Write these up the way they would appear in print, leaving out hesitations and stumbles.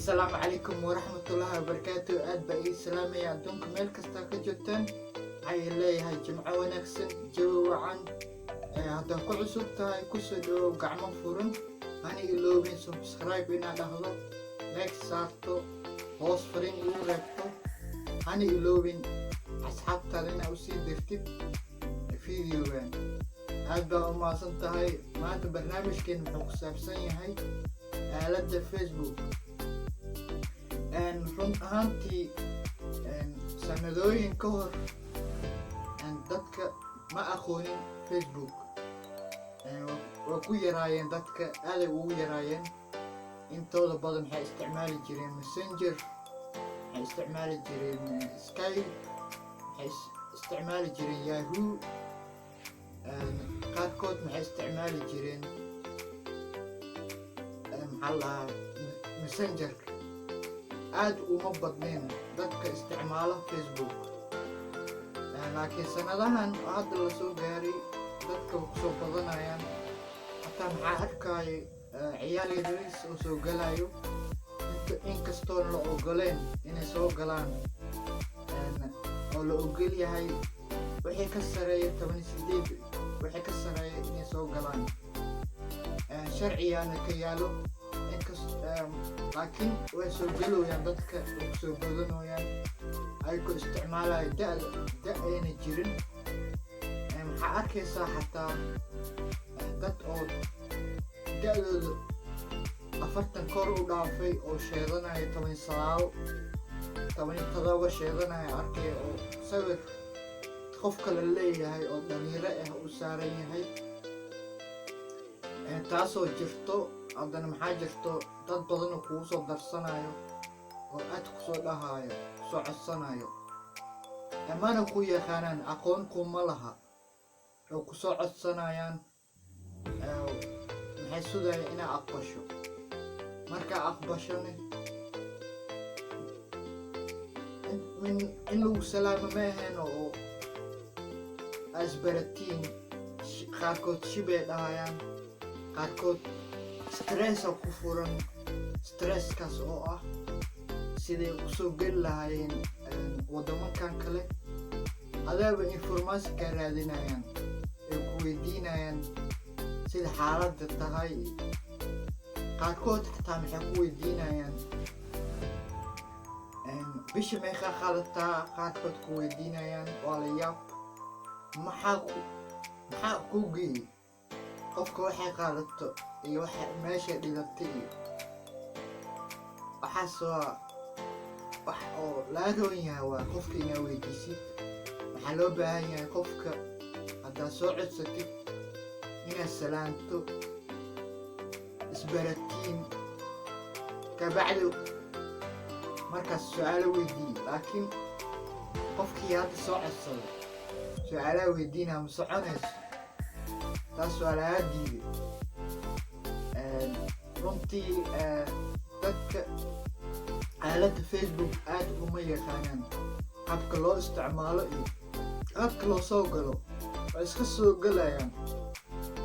Asalaamu calaykum waraxmatullaahi wabarakaatu. Aad baa ii salaamaya adduunka meel kasta ka joogtaan. Waxay leeyahay jimco wanaagsan, jawi wacan. Haddaad ku cusub tahay, kusoo dhawow gacmo furan. Hana iloobin subscribe inaad dhahdo, like saarto, hoos fariin igu reebto. Hana iloobin asxaabtaada inaad usii dirtid videogan. Aad baa u mahadsan tahay. Maanta barnaamijkeen wuxuu ku saabsan yahay aaladda Facebook. Run ahaantii, sanadooyin ka hor dadka ma aqoonin Facebook. Waa ku yaraayeen dadka, aaday ugu yaraayeen. Intooda badan waxay isticmaali jireen Messenger, waxay isticmaali jireen Skype, waxay isticmaali jireen Yahoo, qaarkood maxay isticmaali jireen, maxaa la dhahaa, Messengerka. Aad uma badnayn dadka isticmaala Facebook, laakiin sanadahan oo hadda lasoo gaaray dadka waa kusoo badanayaan. Hataa maxaa arkaayo ciyaal yariis oo soo galayo, inkastoon la ogoleen inay soo galaan, oo la ogol yahay wixii ka sareeya 18, wixii ka sareeya inay soo galaan, sharcigaana ka yaalo inkas, laakiin way soo gelooyaan dadka, way kusoo badanooyaan ayagoo isticmaalaya da-da da ayna jirin. Maxaa arkaysaa xataa dad oo da-dooda 40 kor u dhaafay oo sheedanaya 19, 17 sheedanaya arkay, oo sawir qof kale leeyahay oo dhalinyaro ah u saaran yahay. Taasoo jirto, haddana maxaa jirto dad badan oo kugu soo darsanayo oo aad kusoo dhahayo, kusoo codsanayo, mana ku yaqaanaan, aqoon kuma laha, oo kusoo codsanayaan. Maxay sugaya inaa aqbasho. Markaa aqbashone, in lagu salaamo ma ahayn oo asbaratiin. Qaarkood shibay dhahayaan, qaarkood stressa ku furan, stresskaas oo ah siday kusoo geli lahaayeen waddamankan kale. Adaaba information kaa raadinayaan, ay ku weydiinayaan sida xaaladda tahay. Qaarkood xataa maxay ku weydiinayaan bisha meeqaa qaadataa, qaarkood ku weydiinayaan. Waa la yaab. Maxaa kuu geeyey qofka waxay qaadato iyo waxa meeshay dhigatay? Iyo waxaas waa wax oo laga roon yahay, waa qofka inaa weydiisid. Waxaa loo baahan yahay qofka haddaad soo codsatid inaad salaanto, isbaratiin, kabacdi markaas su-aalo weydiiye. Laakiin qofkii hadda soo codsaday su-aalaha weydiinaa ma soconayso, taas waa lagaa diiday. Runtii dadka aaladda Facebook aad uma yaqaanaan habka loo isticmaalo iyo habka loo soo galo. Waa iska soo galayaan.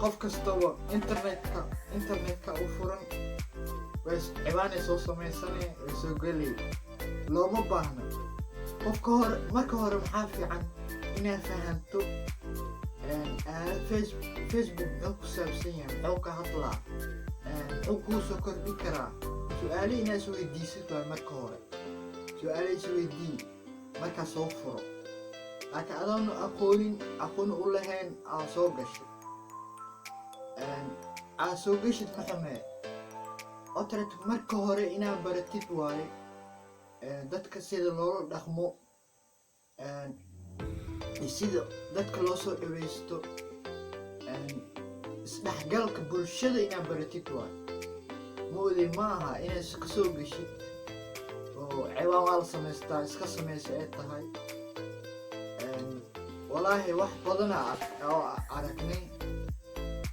Qof kastaba internetka u furan, way cibaanay soo samaysanaya, way soo gelaya. Looma baahna. Qofka hore, marka hore maxaa fiican inaad fahanto Facebook muxuu ku saabsan yahay, muxuu ka hadlaa, muxuu kuu soo kordhi karaa. Su-aale inaad isweydiisid waa marka hore. Su-aale isweydii markaa soo furo. Laakiin adoona aqoonin, aqoon u lahayn aa soo gashay, aa soo gashid, ma xumee otret. Marka hore inaad baratid waaye dadka sida loola dhaqmo iyo sida dadka loo soo dhaweysto, isdhexgalka bulshada inaad baratid waaye. Moodey ma aha inaad iska soo geshid oo ciwaan waa la samaystaa, iska samaysa ay tahay. Walaahi wax badana oo aragnay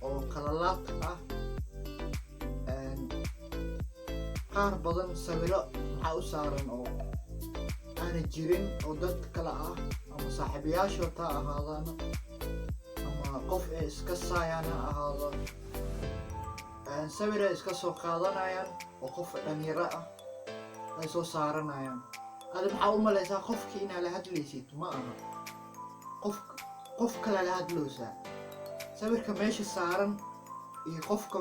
oo qalalaad ah. Qaar badan sawiro maxaa u saaran oo aana jirin oo dad kale ah, ama saaxiibayaashood ha ahaadaan ama qof ay iska saayaan ha ahaado. Sawiray iska soo qaadanayaan oo qof dhalinyaro ah. Way soo saaranayaan. Adi maxaa u malaysaa qofkii inaa la hadlaysid? Ma aha, qof qof kale la hadloosaa. Sawirka meesha saaran iyo qofka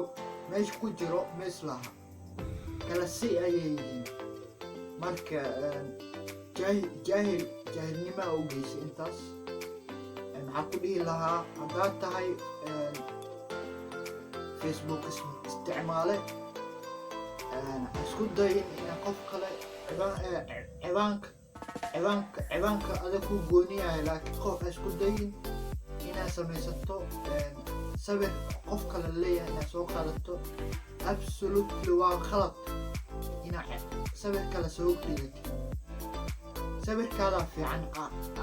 meesha ku jiro ma islaha, kala si ayay yihiin. Marka jaahil jaahilnimaa u geysay intaas. Maxaa ku dhihi lahaa? Haddaad tahay Facebook isticmaale, isku dayin inaa qof kale ciwaanka adag ku gooniyahay, laakiin qof ha isku dayin inaad samaysato sawir qof kale leeyahay inaad soo qaadato. Absolutely waa khalad inaad sawir kale soo dhigatid. Sawirkaadaa fiican,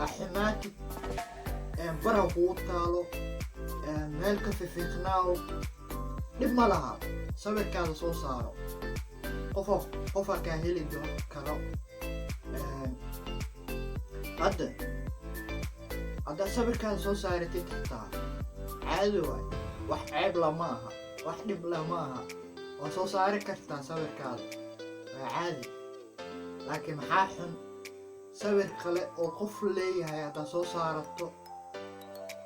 aa xumaatid, bara kugu taalo, meel ka fifiiqnaaw, dhib ma laha. Sawirkaada soo saaro, qofa qofaa kaa heli karo. Hadda haddaad sawirkaada soo saaratid xitaa caadi waay, wax ceeb lama aha, wax dhib lama aha, waa soo saari kartaa sawirkaada, waa caadi. Laakiin maxaa xun? Sawir kale oo qof leeyahay haddaad soo saarato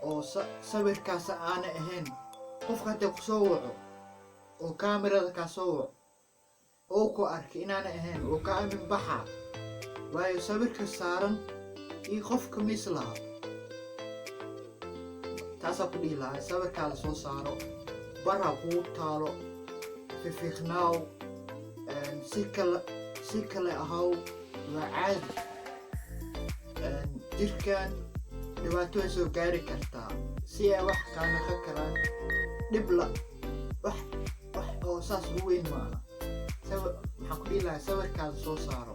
oo sawirkaas aana ahayn, qofka haddii kusoo waco oo kaamirada kaa soo waco oo ku arkay inaana ahayn, oo ka aamin baxa, waayo sawirka saaran iyo qofka mis laha. Taasaa ku dhihi lahaa: sawirkaada soo saaro, barha kugu taalo, fifiiqnaaw, si kale ahaw, waa caadi. Jirkan dhibaato way soo gaari kartaa, si ay wax kaa naqon karaan dhib la wax oo saas u weyn maaha. Sawir maxaan ku dhihi lahaa? Sawirkaada soo saaro.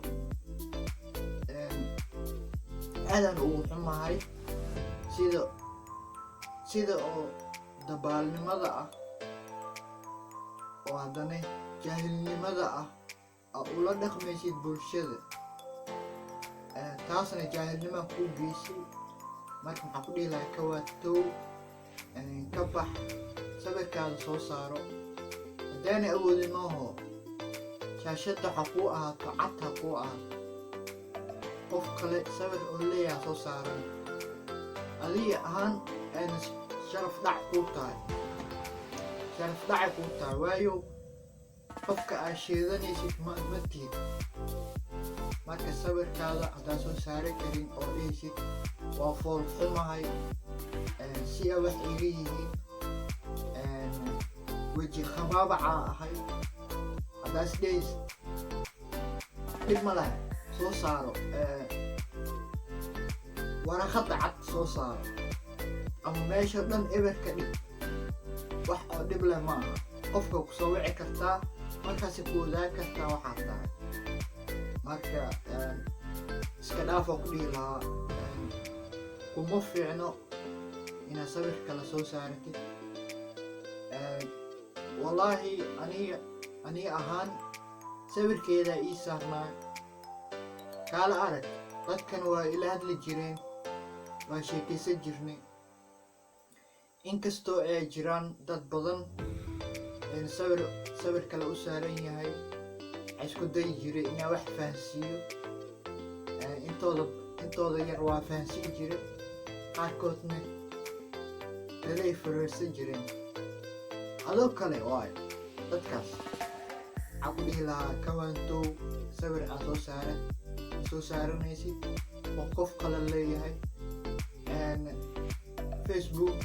Aadaan ugu xumahay sida oo dabaalnimada ah oo haddana jaahilnimada ah aa ula dhaqmaysid bulshada. Taasna jaahilnimaa kuu geysay. Marka maxaan ku dhihi lahaa? Kawaatow, ka bax, sawirkaada soo saaro. Haddaanay awoodin maaho, shaashadda ha kuu ahaato cad, ha kuu ahaato. Qof kale sawir oo leeyaha soo saaran, adiga ahaan ayna sharaf dhac kuu tahay, sharaf dhacay kuu tahay, waayo qofka aad sheedanaysid ma tihid. Marka sawirkaada haddaan soo saari karin oo dhehaysid waa fool xumahay, si a wax iga yihiin, weji khabaabacaa ahay, haddaas dhehaysid, dhib ma laha, soo saaro waraqadda cad, soo saaro ama meesha dhan eber ka dhig, wax oo dhib leh ma aha. Qofka kusoo wici kartaa, markaasi ku ogaan kartaa waxaad tahay. Marka iska dhaafoo ku dhihi lahaa, kuma fiicno inaad sawir kale soo saaratid. Wallaahi aniga ahaan sawirkeedaa ii saarnaa, kaala arag. Dadkan waa ila hadli jireen, waa sheekaysan jirnay, inkastoo ay jiraan dad badan sawir kale u saaran yahay. Waxaa isku dayi jiray inaan wax fahansiiyo. Intooda yar waa fahansiin jiray, qaarkoodna dalay fariirsan jireen. Adoo kale waayo dadkaas waxaa ku dhihi lahaa: kawaantow sawir aad soo saaranaysid oo qof kale leeyahay. Facebook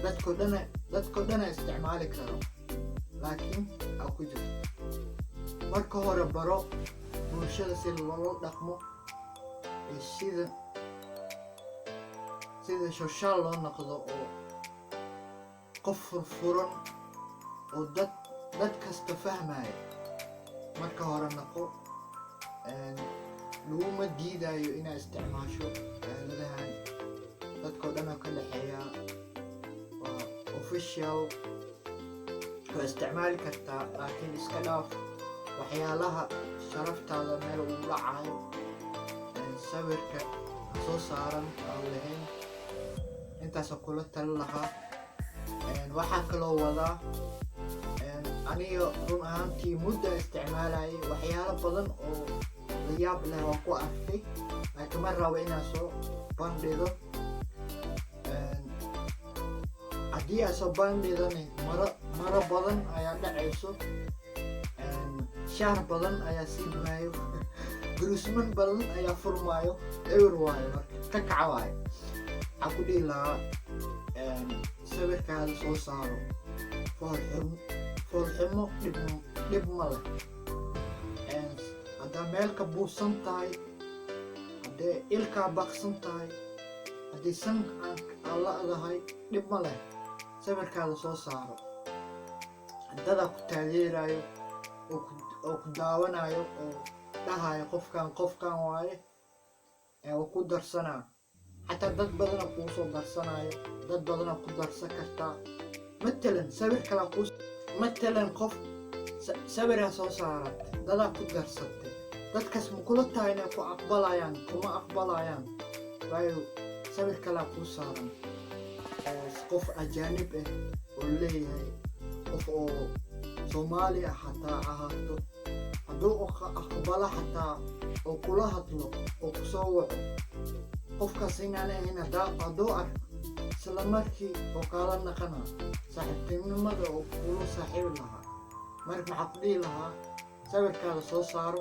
dadko dhana isticmaali karo, laakiin aa ku jirto. Marka hore baro bulshada si loola dhaqmo ee sida social loo noqdo, oo qof furfuran oo dad kasta fahmaya marka hore noqo. Laguma diidayo inaad isticmaasho aaladahan, dadkao dhan oo ka dhexeeya, waa official, waa isticmaali kartaa, laakiin iska dhaaf waxyaalaha sharaftaada meel ugu dhacayo, sawirka soo saaran aan lahayn. Intaasoo kula tali lahaa. Waxaa kaloo wadaa Aniga run ahaantii mudda isticmaalayay, waxyaalo badan oo la yaab leh waa ku arkay, laakiin ma rabo inaan soo bandhigo. Haddii aan soo bandhigane, maro maro badan ayaa dhacayso, shaar badan ayaa siibmaayo, gurusman badan ayaa furmaayo, ewer waayo. Marka ka kaca waayo, waxaa ku dhihi lahaa sawirkaada soo saaro. Foolxumo, foolxumo dhib dhib ma leh. Haddaa meel ka buusan tahay, haddee ilkaa baqsan tahay, haddii san aan la'dahay, dhib ma leh, sawirkaada soo saaro. Dadaa ku taageerayo oo ku daawanayo oo dhahayo, "Qofkan qofkan waaye," oo ku darsanaa. Xataa dad badana kuu soo darsanayo, dad badana ku darsan kartaa. Matalan sawir kalaa kuu, matalan qof sawiraa soo saaratay, dadaa ku darsatay. Dadkaas ma kula tahay inay ku aqbalayaan? Kuma aqbalayaan, waayo sawir kalaa kuu saaran oo qof ajaanib ah oo leeyahay. Qof oo Soomaali ah xataa ahaato, hadduu aqbalo xataa oo kula hadlo oo kusoo waco, qofkaas inaan ahayn hadduu arko, isla markii oo kaala naqana saaxiibtinimada oo kula saaxiibi lahaa. Marka maxaa ku dhihi lahaa? Sawirkaada soo saaro.